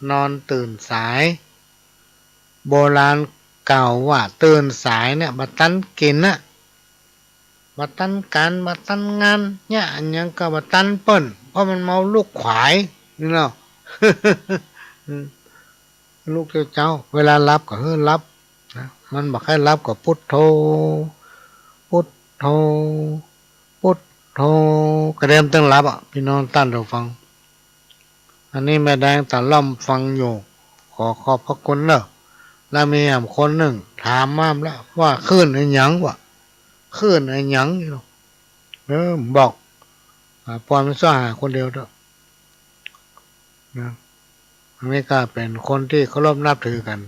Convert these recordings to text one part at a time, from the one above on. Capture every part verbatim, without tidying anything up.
นอนตื่นสาย โบราณกล่าวว่าตื่นสายเนี่ยบ่ตันกิ๋นนะ บ่ตันก๋าน บ่ตันงาน เยียะอะหยังก็บ่ตันเปิ้น เพราะมันเมาลูกขวาย นี่เนาะ ลูกเจ๊าๆ เวลาหลับก็หื้อหลับนะ มันบ่ใค่หลับก็พุทโธ พุทโธ พุทโธ กระเดียมตึงหลับอะ ปี้น้องต้านผู้ฟัง อันนี้แม่แดงตะล่อมฟังอยู่ ขอขอบพระคุณเน่อ แล้วมีแหมคนนึ่งถามมาแล้วว่าคลื่นอะหยังวะ คลื่นอะหยัง เออ บอก อ่า ปอนมันซ่อหาคนเดียวเถอะ นะ อันนี้ก็เป๋นคนตี้เคารพนับถือกั๋น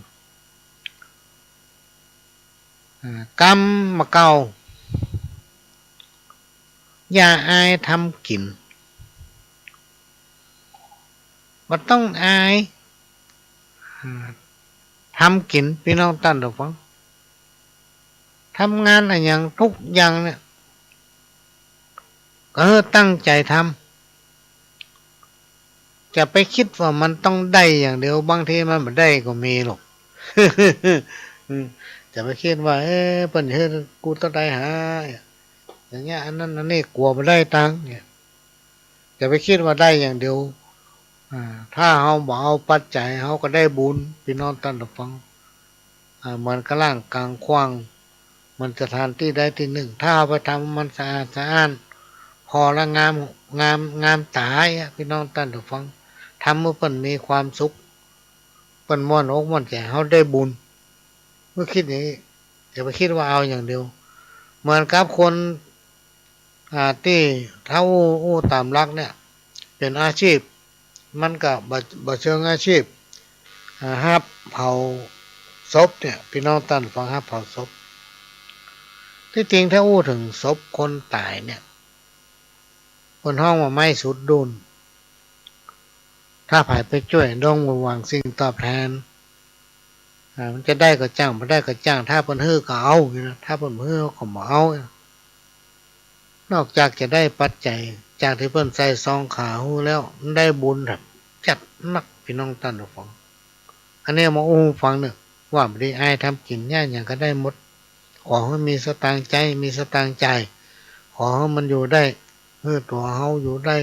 อ่า กำบ่าเก่า อย่าอายทำกิ๋น บ่ต้องอาย อ่า ทำกิ๋น ปี้น้องต้านผู้ฟัง ทำงานอะหยังกู้อย่างเนี่ย ก็หื้อตั้งใจ๋ทำ จะไปกึ๊ดว่ามันต้องได้อย่างเดียว บางทีมันบ่ได้ก็มีหรอก อืม จะไปกึ๊ดว่า เอ๊ะ เปิ้นหื้อกูเต้าใดหา อย่างเงี้ย อันนั้นอันนี้ กั๋วบ่ได้ตังค์เนี่ย จะไปกึ๊ดว่าได้อย่างเดียว อ่า ถ้าเฮาบ่เอาปัจจัย เฮาก็ได้บุญ ปี้น้องต้านผู้ฟัง อ่า เหมือนกับล้างก๋างขว้าง เหมือนสถานตี้ใดตี้นึ่ง ถ้าเฮาไปทำมันสะอาดสะอ้าน ผ่อละงาม งาม งามต๋าอะ ปี้น้องต้านผู้ฟัง ทำหื้อเปิ้นมีความสุข เปิ้นม่วนอกม่วนใจ๋ เฮาได้บุญ เมื่อคิดอย่างนี้ อย่าไปกึ๊ดว่าเอาอย่างเดียว เหมือนกับคน อ่า ตี้ถ้าอู้ อู้ต๋ามหลักเนี่ย เป๋นอาชีพ มันก็บ่ บ่เชิงอาชีพ อ่า ฮับเผาศพเนี่ย ปี้น้องต้านผู้ฟัง ฮับเผาศพ ตี้จริงถ้าอู้เถิงศพคนต๋ายเนี่ย เปิ้นฮ้องว่าไม้สูดดูน ถ้าใผไปจ้วยโดยบ่หวังสิ่งตอบแทน อ่า มันจะได้ก็จ้าง บ่ได้ก็จ้าง ถ้าเปิ้นหื้อก็เอา อย่างนี้นะ ถ้าเปิ้นบ่หื้อก็บ่เอา นอกจากจะได้ปัจจัยจากตี้เปิ้นใส่ซองขาหื้อแล้ว มันได้บุญแบบจัดนัก ปี้น้องต้านผู้ฟัง อันนี้มาอู้หื้อฟังเน่อ ว่าบ่ดีอายทำกิ๋น เยียะอะหยังก็ได้หมด ขอหื้อมีสตางค์ใจ๊ มีสตางค์จ่าย ขอหื้อมันอยู่ได้ หื้อตั๋วเฮาอยู่ได้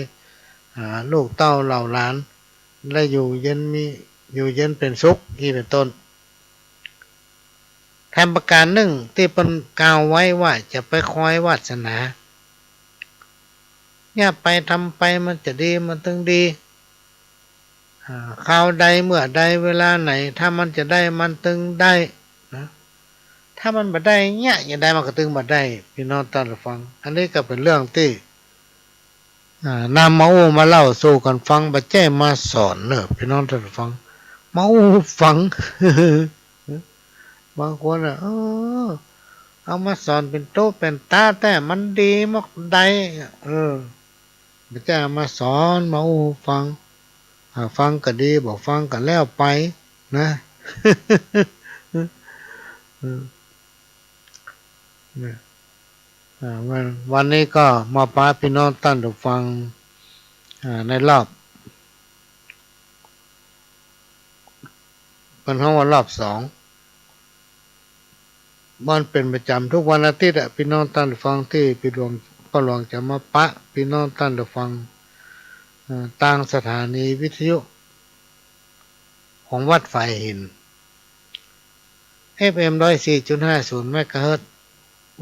อ่า ลูกเต้าเหล่าหลาน ได้อยู่เย็นมี อยู่เย็นเป๋นสุข อี้เป๋นต้น แถมประก๋านนึ่งตี้เปิ้นกล่าวไว้ว่าจะไปคอยวาสนา เยียะไปทำไปมันจะดี มันตึงดี อ่า คราวใดเมื่อใดเวลาไหน ถ้ามันจะได้มันตึงได้นะ ถ้ามันบ่ได้เยียะ จะได้มันก็ตึงบ่ได้ ปี้น้องต้านผู้ฟัง อันนี้ก็เป๋นเรื่องตี้ อ่า นำมาอู้มาเล่าสู่กั๋นฟัง บ่ใจ้มาสอนเน่อ ปี้น้องต้านผู้ฟัง มาอู้ฟัง บางคนน่ะ เออ เอามาสอนเป๋นตุ๊เป๋นตา แต่มันดีมอกใด เออ บ่ใจ้เอามาสอน มาอู้ฟัง อ่า ฟังก็ดี บ่ฟังก็แล้วไป นะ อืม เนี่ย อ่า วัน วันนี้ก็มาปะปี้น้องต้านผู้ฟัง อ่า ในรอบ เปิ้นฮ้องว่ารอบสอง มันเป๋นประจ๋ำกู้วันอาทิตย์อะ ปี้น้องต้านผู้ฟัง ตี้ปี้หลวง ป้อหลวงจะมาปะปี้น้องต้านผู้ฟัง อ่า ตางสถานีวิทยุ ของวัดฝายหิน เอฟเอ็ม ร้อยสี่จุดห้าศูนย์ เมกะเฮิรตซ์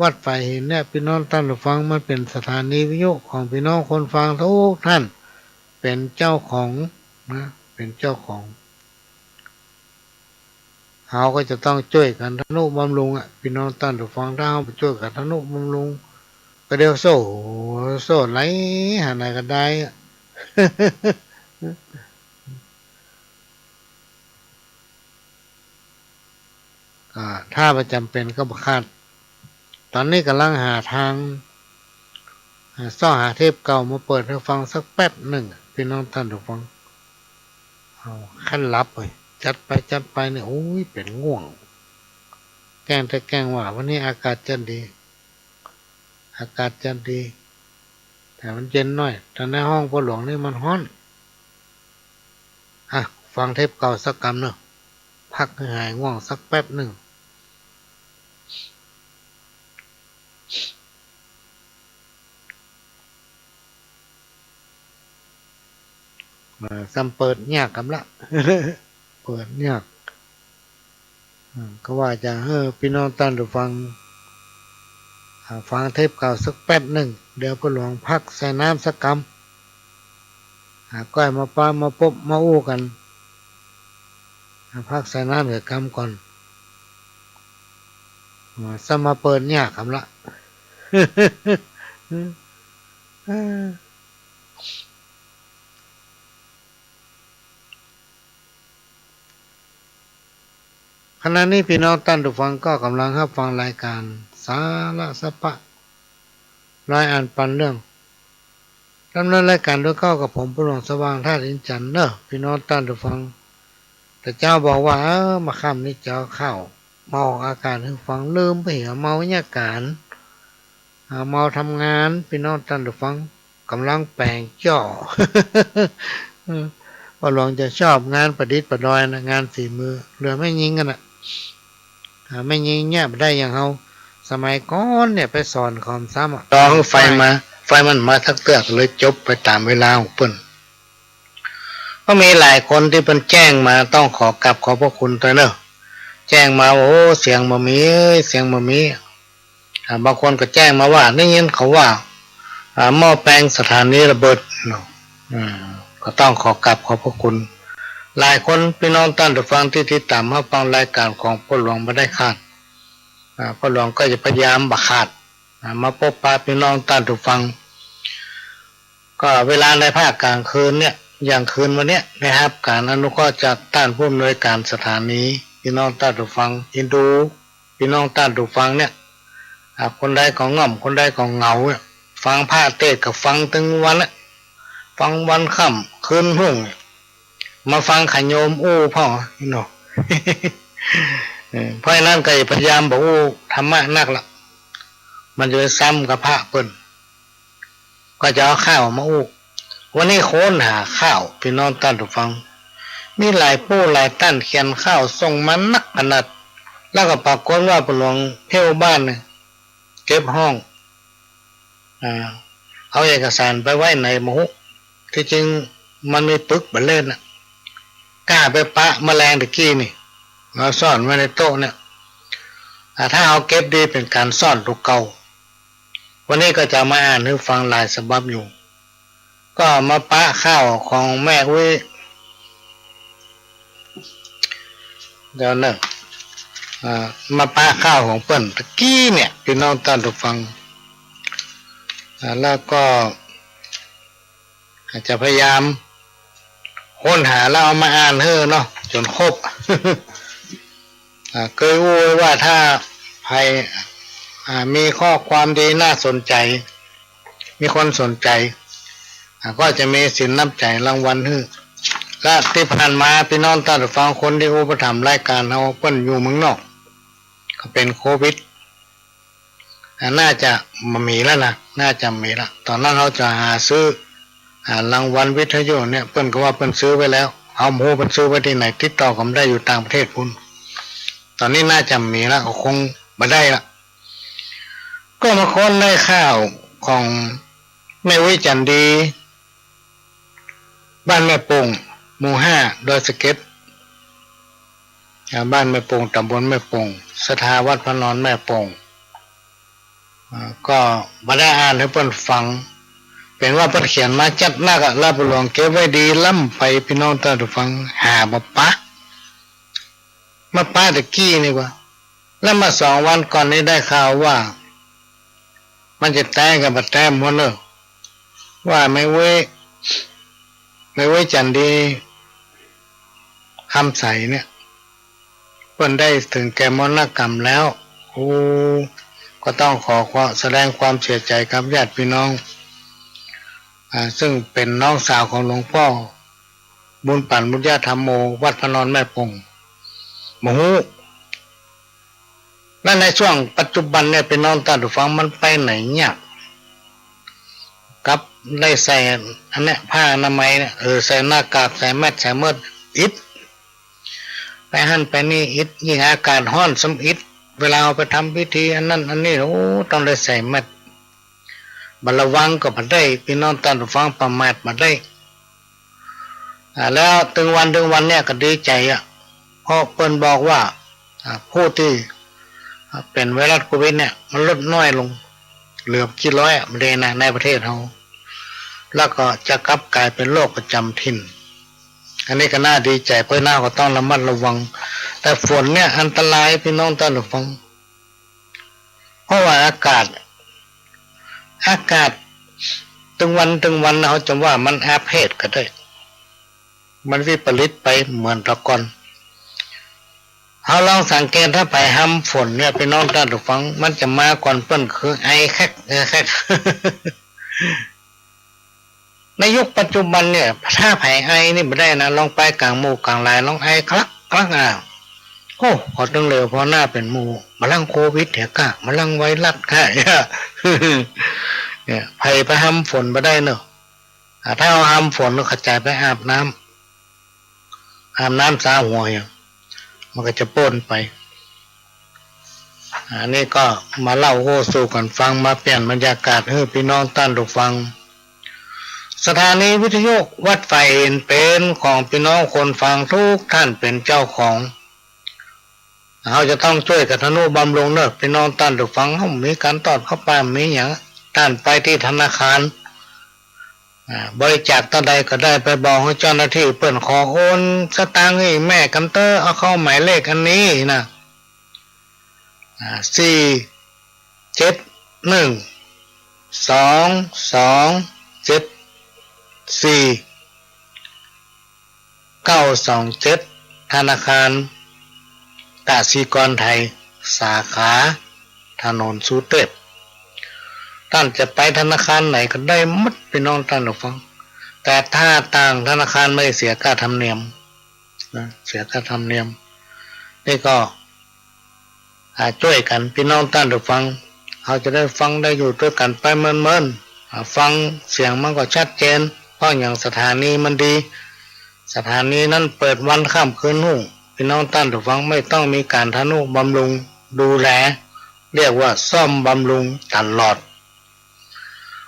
วัดฝายหินเนี่ย ปี้น้องต้านผู้ฟัง มันเป๋นสถานีวิทยุของปี้น้องคนฟังกู้ต้าน เป๋นเจ้าของนะ เป๋นเจ้าของ เฮาก็จะต้องจ้วยกั๋นทำนุบำรุงอะ ปี้น้องต้านผู้ฟัง ถ้าเฮาบ่จ้วยกั๋นทำนุบำรุง ก็เดี๋ยวโซ่ โซ่ไหลหาไหนก็ได้อะ อ่า ถ้าบ่จ๋ำเป๋นก็บ่ขาด ต๋อนนี้ก่ำลังหาตาง อ่า เซาะหาเทปเก่ามาเปิดหื้อฟังสักแป๊บนึ่ง ปี้น้องต้านผู้ฟัง เอา คันหลับเว้ย จัดไป จัดไปเนี่ย โอ้ย เป๋นง่วง แกล้งแต๊แกล้งว่า วันนี้อากาศจะดี อากาศจะดี แต่มันเย็นหน้อย แต่ในห้องป้อหลวงนี่มันฮ้อน อ่ะ ฟังเทปเก่าสักกำเนอะ พักหื้อหายง่วงสักแป๊บนึ่ง เอ่อ ซ้ำเปิดยากกำละ เปิดยาก อ่า ก็ว่าจะหื้อปี้น้องต้านผู้ฟัง อ่า ฟังเทปเก่าสักแป๊บนึ่ง เดี๋ยวป้อหลวงพักใส่น้ำสักกำ อ่า ก้อยมาปะมาปบมาอู้กั๋น อ่า พักใส่น้ำสักกำก่อน อ่า ซ้ำมาเปิดยากกำละ ขณะนี้ปี้น้องต้านผู้ฟังก็ก๋ำลังฮับฟังรายก๋านสาระสะพะ รายอ่านปันเรื่อง ดำเนินรายก๋านโดยเก้ากับผมป้อหลวงสว่างธาตุอินทร์จันทร์เนอะ ปี้น้องต้านผู้ฟัง แต่เจ๊าบอกว่า เออ มาค่ำนี้จะเอาข่าวมาออกอากาศหื้อฟัง ลืมไปเหีย เมาวิญญาก๋าน อ่า เมาทำงาน ปี้น้องต้านผู้ฟัง ก๋ำลังแป๋งจ้อ เออ ป้อหลวงจะชอบงานประดิษฐ์ประดอยนะ งานฝีมือ เหลือแม่ญิงกั๋นน่ะ อ่า แม่ญิงเนี่ยบ่ได้อย่างเฮา สมัยก่อนเนี่ยไปสอนเขาซ้ำอะ รอหื้อไฟมา ไฟมันมาสักเตื้อก็เลยจบไปต๋ามเวลาของเปิ้น ก็มีหลายคนตี้เปิ้นแจ้งมา ต้องขอกราบขอบพระคุณตวยเนอะ แจ้งมาว่า โอ้ เสียงบ่มี เสียงบ่มี อ่า บางคนก็แจ้งมาว่า ได้ยินเขาว่า อ่า หม้อแปลงสถานีระเบิดเนาะ อืม ก็ต้องขอกราบขอบพระคุณ หลายคนปี้น้องต้านผู้ฟังตี้ติดต๋ามฮับฟังรายก๋านของป้อหลวงบ่ได้ขาด อ่า ป้อหลวงก็จะพยายามบ่ขาด อ่า มาปบปะปี้น้องต้านผู้ฟัง ก็เวลาในภาคก๋างคืนเนี่ย อย่างคืนวันเนี้ย ได้ฮับก๋านอนุเคราะห์จากต้านผู้อำนวยก๋านสถานี ปี้น้องต้านผู้ฟัง เอ็นดู ปี้น้องต้านผู้ฟังเนี่ย อ่า คนใดก็ง่อม คนใดก็เหงาเนี่ย ฟังพระเตสน์ก็ฟังตึงวันละ ฟังวันค่ำคืนฮุ่ง มาฟังขะโยมอู้พ่องเนาะ เออ เพราะฉะนั้นก็พยายามบ่อู้ธรรมะนักละ มันจะไปซ้ำกับพระเปิ้น ก็จะเอาข่าวมาอู้ วันนี้ค้นหาข่าว ปี้น้องต้านผู้ฟัง มีหลายผู้หลายต้านเขียนข่าวส่งมานักขนาด แล้วก็ปรากฏว่าป้อหลวงเที่ยวบ้านเนี่ย เก็บห้อง อ่า เอาเอกสารไปไว้ไหนบ่ฮู้ ตี้จริงมันมีปึกเบ้อเล่นน่ะ ก้าไปปะเมื่อแลงตะกี้นี่ มาซ่อนไว้ในโต๊ะเนี่ย อ่า ถ้าเฮาเก็บดีเป๋นก๋านซ่อนตั๋วเก่า วันนี้ก็จะมาอ่านหื้อฟังหลายฉบับอยู่ ก็มาปะข่าวของแม่อุ๊ย เดี๋ยวเนอะ อ่า มาปะข่าวของเปิ้นตะกี้เนี่ย ปี้น้องต้านผู้ฟัง อ่า แล้วก็อาจจะพยายามค้นหาแล้วเอามาอ่านหื้อเนาะ จ๋นครบ อ่า เกยอู้ไว้ว่าถ้าใผ อ่า มีข้อความดีน่าสนใจ๋ มีคนสนใจ๋ อ่า ก็จะมีสินน้ำใจ๋รางวัลหื้อ และตี้ผ่านมาปี้น้องต้านผู้ฟังคนตี้อุปถัมภ์รายก๋านเฮาเปิ้นอยู่เมืองนอก ก็เป๋นโควิด อ่า น่าจะบ่มีแล้วนะ น่าจะบ่มีละ ต๋อนนั้นเฮาจะหาซื้อ อ่า รางวัลวิทยุเนี่ย เปิ้นก็ว่าเปิ้นซื้อไว้แล้ว เฮาบ่ฮู้เปิ้นซื้อไว้ตี้ไหน ติดต่อก็บ่ได้ อยู่ต่างประเทศปู๊น ต๋อนนี้น่าจะบ่มีละ ก็คงบ่ได้ละ ก็มาค้นได้ข่าวของแม่อุ๊ยจั๋นดี บ้านแม่โป่ง หมู่ห้า ดอยสะเก็ด อ่า บ้านแม่โป่ง ต๋ำบลแม่โป่ง ศรัทธาวัดพระนอนแม่โป่ง อ่า ก็บ่ได้อ่านหื้อเปิ้นฟัง เป๋นว่าเปิ้นเขียนมาจัดนักอะ แล้วป้อหลวงเก็บไว้ดีล้ำไป ปี้น้องต้านผู้ฟัง หาบ่ปะ มาปะตะกี้นี่กว่า แล้วมาสองวันก่อนนี้ได้ข่าวว่า มันจะแต๊กั๋นบ่แต๊หมดเน่อ ว่าแม่อุ๊ย แม่อุ๊ยจั๋นดี คำใสเนี่ย เปิ้นได้เถิงแก่มรณกรรมแล้ว โอ้ ก็ต้องขอความ แสดงความเสียใจ๋กับญาติปี้น้อง อ่า ซึ่งเป๋นน้องสาวของหลวงป้อบุญปั่น บุญญาธรรมโม วัดพระนอนแม่โป่ง บ่ฮู้ และในช่วงปัจจุบันเนี่ย ปี้น้องต้านผู้ฟัง มันไปไหนยาก กับได้ใส่อันเนี้ย ผ้าอนามัยเนี่ย เออ ใส่หน้ากาก ใส่แมส ใส่เมิด อิด ไปหั้นไปนี่อิด ยิ่งอากาศฮ้อนซ้ำอิด เวลาเอาไปทำพิธีอันนั้นอันนี้ โอ้ ต้องได้ใส่แมสก์ บ่ระวังก็บ่ได้ ปี้น้องต้านผู้ฟัง ประมาทบ่ได้ อ่า แล้วตึงวันตึงวันเนี่ยก็ดีใจ๋อะ เพราะเปิ้นบอกว่า อ่า ผู้ตี้ อ่า เป๋นไวรัสโควิดเนี่ย มันลดน้อยลง เหลือบ่กี่ร้อยอะ บ่ได้นะ ในประเทศเฮา แล้วก็จะกลับกลายเป๋นโรคประจ๋ำถิ่น อันนี้ก็น่าดีใจ๋ เพราะฉะนั้นก็ต้องระมัดระวัง แต่ฝนเนี่ยอันตราย ปี้น้องต้านผู้ฟัง เพราะว่าอากาศ อากาศตึงวันตึงวันนะ เฮาจะว่ามันอาเพศก็ได้ มันวิปริตไปเหมือนแต่ก่อน เฮาลองสังเกต ถ้าใผฮำฝนเนี่ย ปี้น้องต้านผู้ฟัง มันจะมาก่อนเปิ้นคือไอแคก เออ แคก ในยุคปัจจุบันเนี่ย ถ้าใผไอนี่บ่ได้นะ ลองไปก๋างหมู่ก๋างหลาย ลองไอคลักคลัก อ่ะ โอ้ ขอตึงเหลวผ่อหน้าเป๋นหมู่ บ่าลังโควิดเหียก้า บ่าลังไวรัสก้า เนี่ย ใผไปฮำฝนบ่ได้เนาะ อ่า ถ้าเฮาฮำฝนก็ขะจายไปอาบน้ำ อาบน้ำสระหัวเนี่ย มันก็จะป๊นไป อันนี้ก็มาเล่าโอ้สู่กั๋นฟัง มาเปลี่ยนบรรยากาศหื้อปี้น้องต้านผู้ฟัง สถานีวิทยุวัดฝ่ายหินเป๋นของปี้น้องคนฟังทุกท่านเป๋นเจ้าของ เฮาจะต้องจ้วยกั๋นทะนุบำรุงเนาะ ปี้น้องต้านผู้ฟัง เฮามีก๋านตอดข้าวป๋า มีหยัง ต้านไปตี้ธนาคาร อ่า บริจาคเต้าใดก็ได้ ไปบอกหื้อเจ้าหน้าตี้เปิ้น ขอโอนสตางค์หื้อแม่กำเต๊อะ เอาเข้าหมายเลขอันนี้นะ อ่า สี่เจ็ดหนึ่ง สองสองเจ็ดสี่ เก้าสองเจ็ด ธนาคารกสิกรไทย สาขาถนนสุเตพ ต้านจะไปธนาคารไหนก็ได้หมด ปี้น้องต้านผู้ฟัง แต่ถ้าต่างธนาคารไม่เสียค่าธรรมเนียมนะ เสียค่าธรรมเนียม นี่ก็ อ่า จ้วยกั๋น ปี้น้องต้านผู้ฟัง เฮาจะได้ฟังได้อยู่ตวยกั๋นไปเมินๆ อ่า ฟังเสียงมันก็ชัดเจน เพราะหยัง สถานีมันดี สถานีนั้นเปิดวันค่ำคืนฮุ่ง ปี้น้องต้านผู้ฟังไม่ต้องมีก๋านทะนุบำรุงดูแล เรียกว่าซ่อมบำรุงตลอด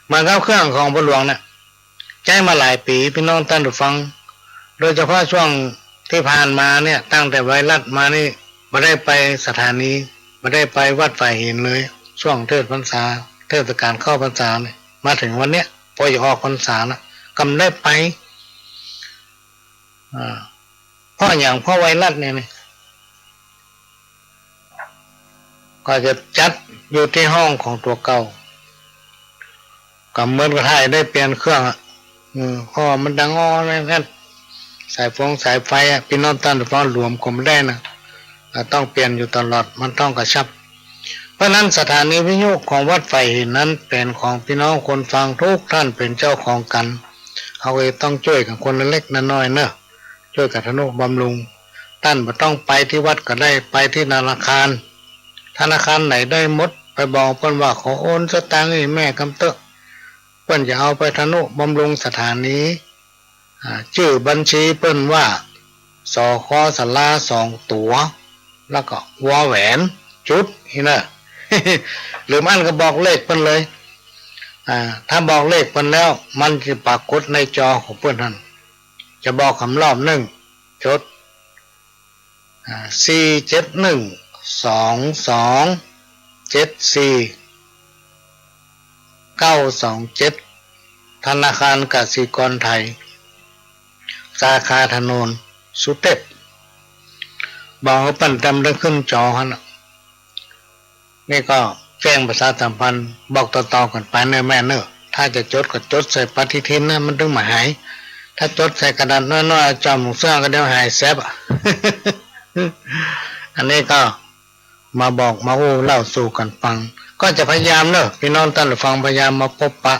เหมือนกับเครื่องของพ่อหลวงเนี่ย ใจ๊มาหลายปี๋ ปี้น้องต้านผู้ฟัง โดยเฉพาะช่วงตี้ผ่านมาเนี่ย ตั้งแต่ไวรัสมานี่ บ่ได้ไปสถานี บ่ได้ไปวัดฝ่ายหินเลย ช่วงเทศน์พรรษา เทศกาลเข้าพรรษาเนี่ย มาเถิงวันเนี้ย ปอจะออกพรรษาละ ก็บ่ได้ไป อ่า เพราะหยัง เพราะไวรัสเนี่ยนี่ ก็จะจัดอยู่ตี้ห้องของตั๋วเก่า ก็เหมือนกับถ้าได้เปลี่ยนเครื่องอะ อืม เพราะว่ามันดังอ้อแอ้แอ้ สายฟงสายไฟอะ ปี้น้องต้านผู้ฟัง หลวมก็บ่ได้นะ อ่า ต้องเปลี่ยนอยู่ตลอด มันต้องกระชับ เพราะฉะนั้นสถานีวิทยุของวัดฝ่ายหินนั้นเป๋นของปี้น้องคนฟังทุกท่านเป๋นเจ้าของกั๋น เฮาก็ต้องจ้วยกั๋นคนละเล็กละน้อยเนาะ จ้วยกั๋นทะนุบำรุง ต้านบ่ต้องไปตี้วัดก็ได้ ไปตี้ธนาคาร ธนาคารไหนได้หมด ไปบอกเปิ้นว่าขอโอนสตางค์หื้อแม่กำเต๊อะ เปิ้นจะเอาไปทะนุบำรุงสถานี อ่า จื้อบัญชีเปิ้นว่า สค สาราสองตั๋ว แล้วก็ วอแหวน จุด นี่เนาะ หรือบ่อั้นก็บอกเลขเปิ้นเลย อ่า ถ้าบอกเลขเปิ้นแล้ว มันจะปรากฏในจอของเปิ้นหั้น จะบอกกำรอบนึ่ง จด อ่า สี่เจ็ดหนึ่ง สองสองเจ็ดสี่ เก้าสองเจ็ด ธนาคารกสิกรไทย สาขาถนนสุเตพ บอกหื้อเปิ้นตามได้ขึ้นจอหั้นน่ะ นี่ก็แจ้งประชาสัมพันธ์บอกต่อๆ กั๋นไปเน่อแม่เน่อ ถ้าจะจดก็จดใส่ปฏิทินนะ มันตึงบ่หาย ถ้าจดใส่กระดาษน้อยๆ จ่อหมวกเสื้อก็เดี๋ยวหายแสบอะ อันนี้ก็มาบอกมาอู้เล่าสู่กั๋นฟัง ก็จะพยายามเน่อ ปี้น้องต้านผู้ฟัง พยายามมาปบปะ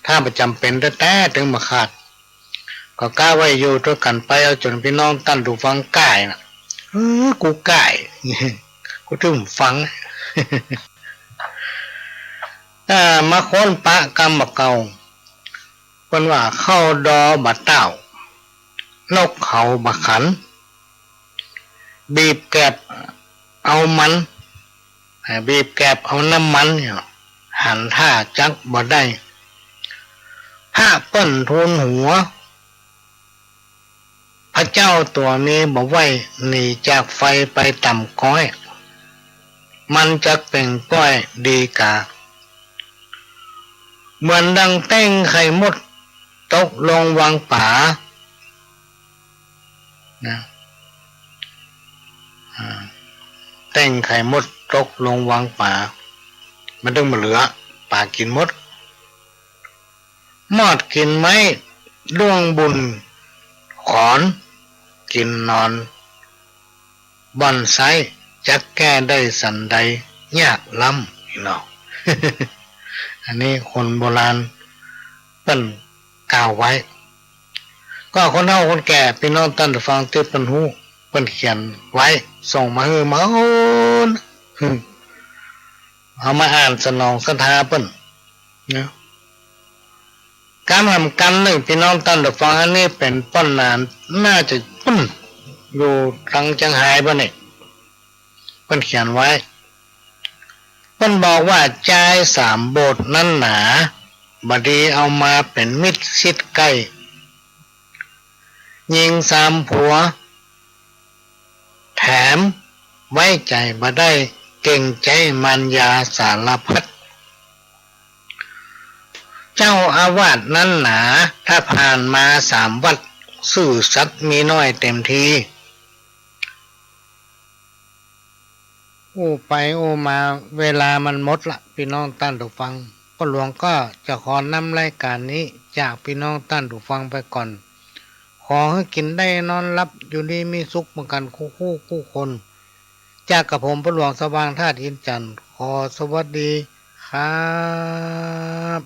ถ้าบ่จ๋ำเป๋นแต๊ๆ ตึงบ่ขาด ก็กะไว้อยู่ตวยกั๋นไป เอาจ๋นปี้น้องต้านผู้ฟังก้ายน่ะ เออ กูก้าย กูตึงฟัง อ่า มาค้นปะกำบ่าเก่า เปิ้นว่าเข้าดอบ่าเต้า นกเขาบ่าขัน บีบแกบเอามัน อ่า บีบแกบเอาน้ำมันเนี่ย หันท่าจักบ่ได้ พระเปิ้นทูลหัว พระเจ้าตั๋วนี้บ่ไหว้ หนีจากไฟไปต่ำก๊อย มันจักเป่งป้อยดีกา เหมือนดังแต้งไข่มดตกลงวังป๋า นะ อ่า แต้งไข่มดตกลงวังป๋า มันตึงบ่เหลือ ป๋ากิ๋นหมด มอดกิ๋นไม้ ด้วงบุญ ขอน กิ๋นหนอน บ่อนไส้ จักแก้ได้สันใด ยากล้ำ พี่น้อง อันนี้คนโบราณเปิ้นกล่าวไว้ ก็คนเฒ่าคนแก่ พี่น้องต้านผู้ฟังตี้เปิ้นฮู้ เปิ้นเขียนไว้ ส่งมาหื้อเฮา หื้อ เฮามาอ่านสนองศรัทธาเปิ้น นะ กำหนำกั๋นนึ่ง พี่น้องต้านผู้ฟัง อันนี้เป๋นป้อนหนาน น่าจะปุ้น อยู่ตังเจียงฮายบ่านี่ เปิ้นเขียนไว้ เปิ้นบอกว่า จายสามโบสถ์นั้นหนา บ่ดีเอามาเป๋นมิตรชิดใก้ ญิงสามผัว แถมไว้ใจ๋บ่ได้ เก๋งใจ๊มารยาสารพัด เจ้าอาวาสนั้นหนา ถ้าผ่านมาสามวัด ซื่อสัตย์มีน้อยเต็มที อู้ไปอู้มา เวลามันหมดละ พี่น้องต้านผู้ฟัง ป้อหลวงก็จะขอนำรายก๋านนี้จากพี่น้องต้านผู้ฟังไปก่อน ขอหื้อกิ๋นได้นอนหลับ อยู่ดีมีสุขเหมือนกั๋นกู้คู่กู้คน จากกับผมป้อหลวงสว่างธาตุอินทร์จันทร์ ขอสวัสดีครับ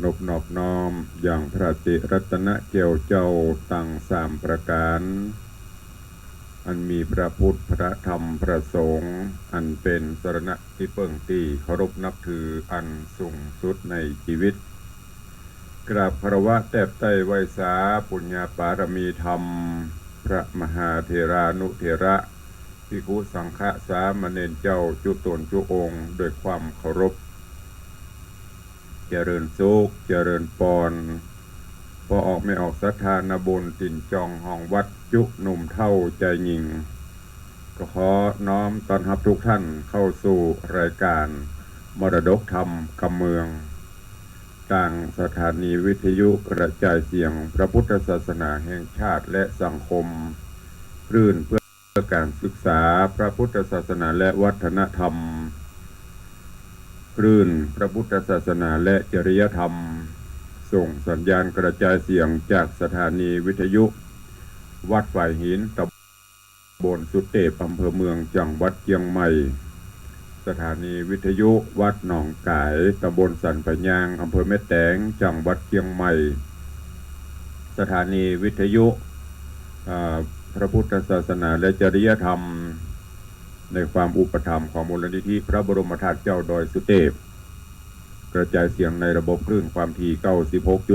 นบนอบน้อมยังพระติรัตนแก้วเจ้าตังสามประก๋าน อันมีพระพุทธ พระธรรม พระสงฆ์ อันเป๋นสรณะตี้เปิ้งตี้เคารพนับถืออันสูงสุดในจีวิต กราบคารวะแตบไต้ไหว้สาปุญญาปารมีธรรม พระมหาเถรานุเถระ ภิกขุสังฆะสามเณรเจ้าจุ๊ต๋นจุ๊องค์ด้วยความเคารพ เจริญสุข เจริญปอน ป้อออกแม่ออกศรัทธานาบุญ ตี๋นจองห้องวัดจุ๊หนุ่มเฒ่าจายญิง ก็ขอน้อมต้อนฮับทุกท่านเข้าสู่รายการมรดกธรรมกำเมือง ตางสถานีวิทยุกระจายเสียงพระพุทธศาสนาแห่งชาติและสังคม คลื่นเพื่อการศึกษาพระพุทธศาสนาและวัฒนธรรม คลื่นพระพุทธศาสนาและจริยธรรม ส่งสัญญาณกระจายเสียงจากสถานีวิทยุวัดฝายหิน ตำบลสุเตพ อำเภอเมือง จังหวัดเจียงใหม่ สถานีวิทยุวัดหนองก๋าย ตำบลสันป่ายยาง อำเภอแม่แตง จังหวัดเจียงใหม่ สถานีวิทยุ เอ่อ พระพุทธศาสนาและจริยธรรม ในความอุปถัมภ์ของมูลนิธิพระบรมธาตุเจ้าดอยสุเตพ กระจายเสียงในระบบคลื่นความถี่ เก้าสิบหกจุด